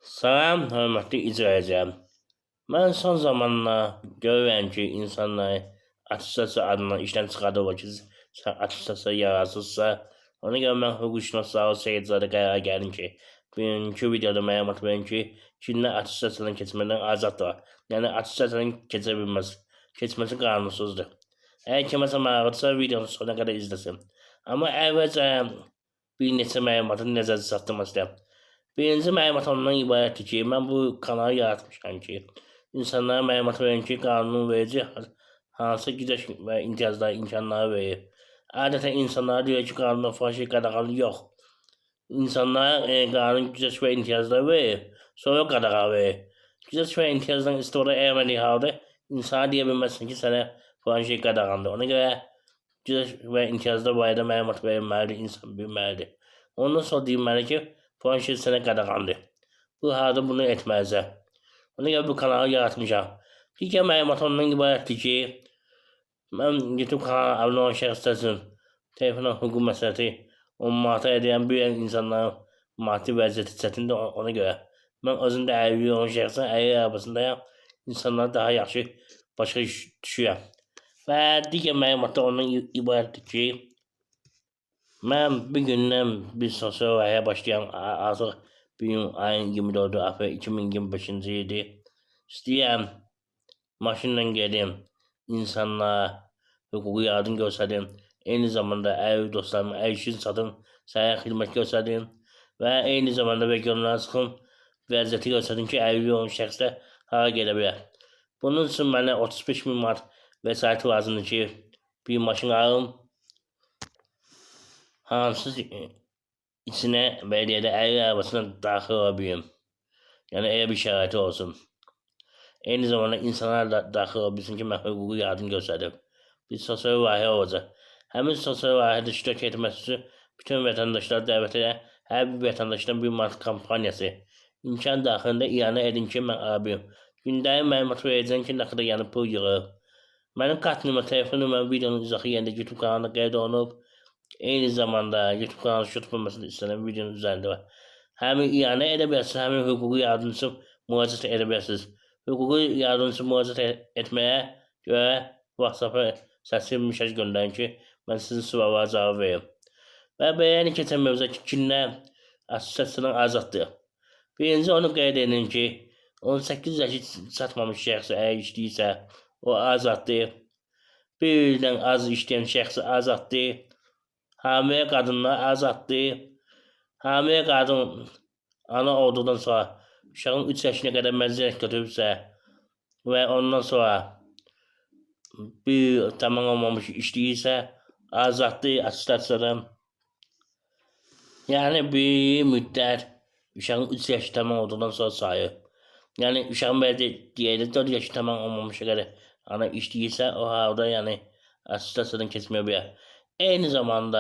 Salam, hörmətli izləyicilər. Mən son zamanlar görürəm ki, insanlar attestasiya adından işdən çıxardırlar ki, sən attestasiya yararsızsa, ona görə mən hüquqşünas Zaur Seyidzadə qərara gəldim ki, bugünkü videoda məlumat verim ki, kimlər attestasiyadan keçmədən azaddırlar. Yəni attestasiyadan keçə bilməz. Keçməsi qanunsuzdur. Əgər kiməsə maraqlıdırsa, videonun sonuna qədər izləsin. Amma əvvəlcə bir neçə məlumatı nəzərdə çatdırmaq istəyirəm. Birinci məlumat ondan ibarətdir ki, mən bu kanalı yaratmışam ki, insanlara məlumat verim ki, qanun verici hansı güzəşt və imtiyazlar, imkanları verir. Adətən insanlara deyir ki, qanunda falan şey qadağanı yox. İnsanlara qanun güzəşt və imtiyazlar verir, sonra qadağa verir. Güzəşt və imtiyazdan istifadə etmədiyi halda insana deyə bilməzsən ki, sənə falan şey qadağandır. Ona görə güzəşt və imtiyazlar barədə məlumat verilməlidir, insan bilməlidir. Ondan sonra deyilməli ki, falan şey sənə qadağandır. Bu halda bunu etməlisən. Ona görə bu kanalı yaratmışam. Digər məlumat ondan ibarətdir ki, mən YouTube kanalına abunə olan şəxslər üçün telefonla hüquq məsələsi 10 manata edirəm. Bir insanların maddi vəziyyəti çətindir ona görə. Mən özüm də əlilliyi olan şəxsən əlillik arabasındayam. İnsanları daha yaxşı başa düşürəm. Və digər məlumat da ondan ibarətdir ki, mən bu gündən bir sosial layihəyə başlayıram. Artıq bu gün ayın 24-ü aprel 2025-ci ildir. İstəyirəm maşınla gedim, insanlara hüquqi yardım göstərim. Eyni zamanda əlil dostlarıma əyişin satın, səhiyyə xidmət göstərim və eyni zamanda regionlara çıxım, vəziyyəti göstərim ki, əlilliyi olan şəxslər hara gedə bilər. Bunun üçün mənə 35 min manat vəsait lazımdır ki, bir maşın alım, hansı içinə belə deyək də əlil arabasına daxil ola bilim. Yəni elə bir şəraiti olsun. Eyni zamanda insanlar da daxil ola bilsin ki, mən hüquqi yardım göstərim. Bir sosial layihə olacaq. Həmin sosial layihədə iştirak etməsi üçün bütün vətəndaşları dəvət edirəm. Hər bir vətəndaşdan bir manat kampaniyası. İmkan daxilində ianə edin ki, mən ala bilim. Gündəlik məlumat verəcəm ki, nə qədər yəni pul yığılıb. Mənim kart nömrə, telefon nömrəm videonun izahı yerində YouTube kanalında qeyd olunub. Eyni zamanda YouTube kanalı şut bölməsində istənilən videonun üzərində var. Həmin ianə edə bilərsiniz, həmin hüquqi yardım üçün müraciət edə bilərsiniz. Hüquqi yardım üçün müraciət etməyə görə WhatsApp-a səsli mesaj göndərin ki, mən sizin suallara cavab verim. Və belə keçən mövzuya ki, kimlər assosiasiyadan azaddır. Birinci onu qeyd edin ki, 18 yaşı çatmamış şəxs əgər işləyirsə, o azaddır. Bir ildən az işləyən şəxs azaddır. Hamilə qadınlar azaddır. Hamilə qadın ana olduqdan sonra uşağın 3 yaşına qədər məziyyət götürübsə və ondan sonra bir tamam olmamış işləyirsə azaddır attestasiyadan. Yəni bir müddət uşağın 3 yaşı tamam olduqdan sonra sayır. Yəni uşağın belə deyək də 4 yaşı tamam olmamışa qədər ana işləyirsə o halda yəni attestasiyadan keçməyə bilər. Eyni zamanda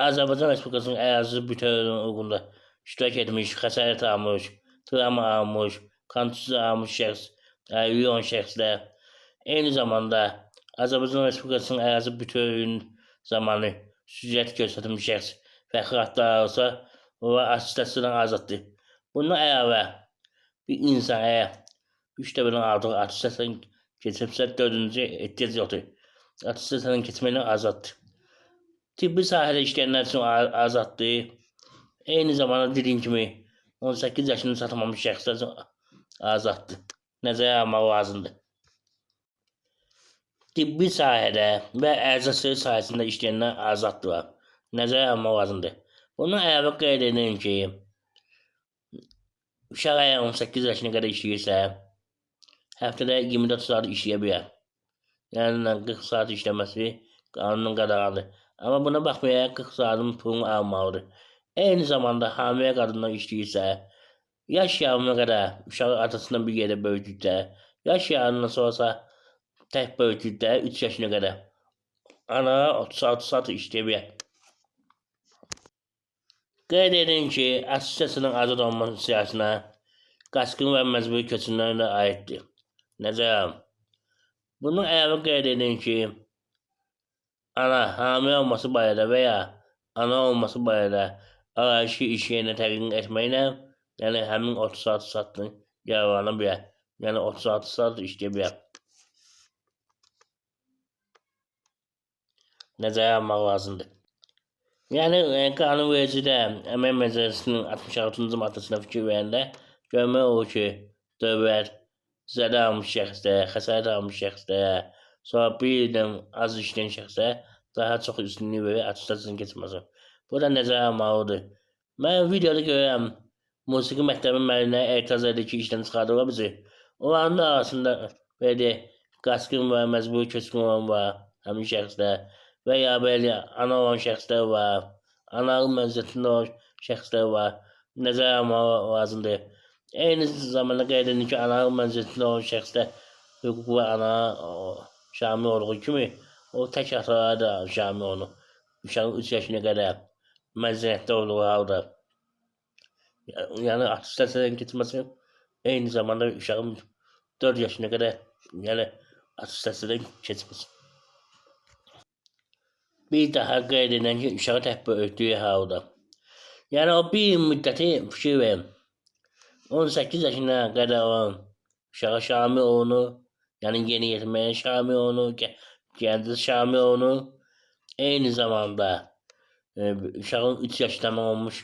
Azərbaycan Respublikasının ərazi bütövlüyünün uğrunda iştirak etmiş, xəsarət almış, travma almış, kontuziya almış şəxs, əlilliyi olan şəxslər, eyni zamanda Azərbaycan Respublikasının ərazi bütövlüyünün zamanı süciyyət göstərmiş şəxs fəxri adlar alsa, onlar attestasiyadan azaddır. Bundan əlavə bir insan əgər 3 dəfədən artıq attestasiyadan keçibsə, 4-cü ehtiyac yoxdur. Attestasiyadan keçməklə azaddır. Tibbi sahədə işləyənlər üçün azaddır. Eyni zamanda dediyim kimi 18 yaşını çatmamış şəxslər üçün azaddır. Nəzərə almaq lazımdır. Tibbi sahədə və əczaçılıq sahəsində işləyənlər azaddırlar. Nəzərə almaq lazımdır. Bundan əlavə qeyd edim ki, uşaq əgər 18 yaşına qədər işləyirsə, həftədə 24 saat işləyə bilər. Yəni 40 saat işləməsi qanunun qadağandır. Amma buna baxmayaraq 40 saatın pulunu almalıdır. Eyni zamanda hamilə qadınlar işləyirsə, yaş yarımına qədər uşağı atasından bir yerdə böyüdükdə, yaş yarımından sonrasa tək böyüdükdə 3 yaşına qədər ana 36 saat işləyə bilər. Qeyd edin ki, assosiasiyanın azad olması siyahısına qaçqın və məcburi köçünlərə də aiddir. Nəzərə alın. Bunun əlavə qeyd edin ki, ana hamilə olması barədə və ya ana olması barədə arayışı iş yerinə təqdim etməklə Yəni həmin 36 saatdan yararlana bilər. Yəni 36 saat işləyə bilər. Nəzərə almaq lazımdır. Yəni qanunvericidə Əmək Məcəlləsinin 66-cı maddəsinə fikir verəndə görmək olur ki, dövlət zədə almış şəxslərə, xəsarət almış şəxslərə, sonra bir ildən az işləyən şəxslərə daha çox üstünlük verir attestasiyanın keçməsi. Bu da nəzərə almalıdır. Mən videoda görürəm, musiqi məktəbi müəllimləri etiraz edir ki, işdən çıxardırlar bizi. Onların da arasında belə deyək, qaçqın var, məcburi köçkün olan var, həmin şəxslər və ya belə ana olan şəxslər var, analıq mənzilətində olan şəxslər var. Nəzərə almaq lazımdır. Eyni zamanda qeyd edin ki, analıq mənzilətində olan şəxslər hüququ və ana şamil olduğu kimi o tək atalara da şamil olunur. Uşağın 3 yaşına qədər mənzilətdə olduğu halda. Yəni attestasiyadan keçməsi eyni zamanda uşağın 4 yaşına qədər, yəni attestasiyadan keçməsi. Bir daha qeyd edirəm ki, uşağı tək böyütdüyü halda. Yəni o bir müddəti fikir verin. 18 yaşına qədər olan uşağa şamil olunur, yəni yeniyetməyə şamil olunur, gəncə şamil olunur. Eyni zamanda uşağın 3 yaşı tamam olmuş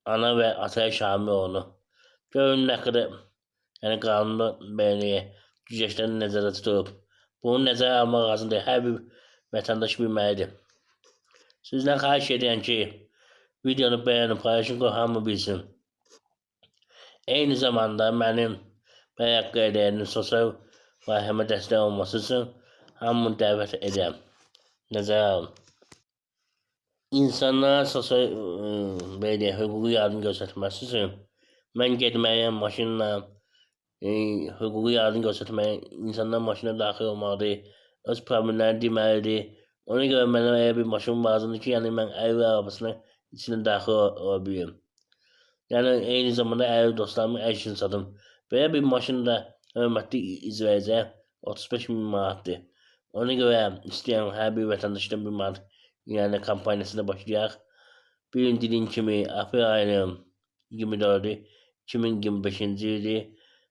ana və ataya şamil olunur. Görün nə qədər, yəni qanunda belə güzəştləri nəzərdə tutulub. Bunu nəzərə almaq lazımdır. Hər bir vətəndaş bilməlidir. Sizdən xahiş edirəm ki, videonu bəyənin, paylaşın ki, hamı bilsin. Eyni zamanda mənim bayaq qeyd etdiyim sosial layihəmə dəstək olması üçün hamını dəvət edirəm. Nəzərə alın. İnsanlara sosial belə deyək, hüquqi yardım göstərməsi üçün mən getməliyəm maşınla, hüquqi yardım göstərməyə, insanlar maşına daxil olmalıdır, öz problemlərini deməlidir. Ona görə mənə elə bir maşın lazımdır ki, yəni mən əl arabasına içinə daxil ola bilim. Yəni eyni zamanda əl dostlarımın əşini satım. Belə bir maşın da hörmətli izləyicilər 35 min manatdır. Ona görə istəyirəm hər bir vətəndaşdan 1 manat, yəni kampaniyasına başlayaq. Bir gün dediyim kimi aprel ayının 24-ü 2025-ci ildir.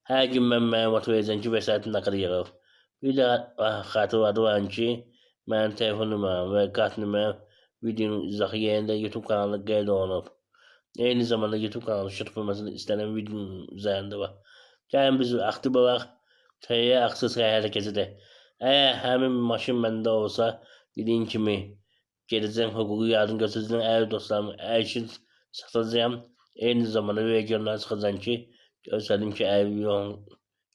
Hər gün mən məlumat verəcəm ki, vəsaitin nə qədər yığılıb. Bir də xatırladıram ki, mənim telefon nömrəm və kart nömrəm videonun izahı yerində YouTube kanalında qeyd olunub. Eyni zamanda YouTube kanalı şut formasında istənilən videonun üzərində var. Gəlin biz aktiv olaraq TR aksız həyata keçirək. Əgər həmin maşın məndə olsa, dediyim kimi gedəcəm, hüquqi yardım göstərəcəm, əgər dostlarımın əyişini satacağam. Eyni zamanda regiondan çıxacağam ki, göstərdim ki, əgər yoğun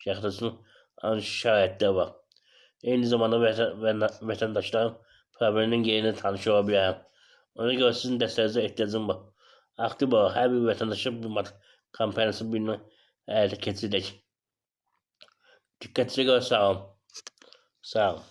şəxsin hansı şəraitlər var. Eyni zamanda vətəndaşların probleminin yerinə tanış ola bilərəm. Ona görə sizin dəstəyinizə ehtiyacım var. Aktiv olaraq hər bir vətəndaşın bir manat kampaniyası birini həyata keçirək. Diqqətinizə görə sağ olun. Sağ olun.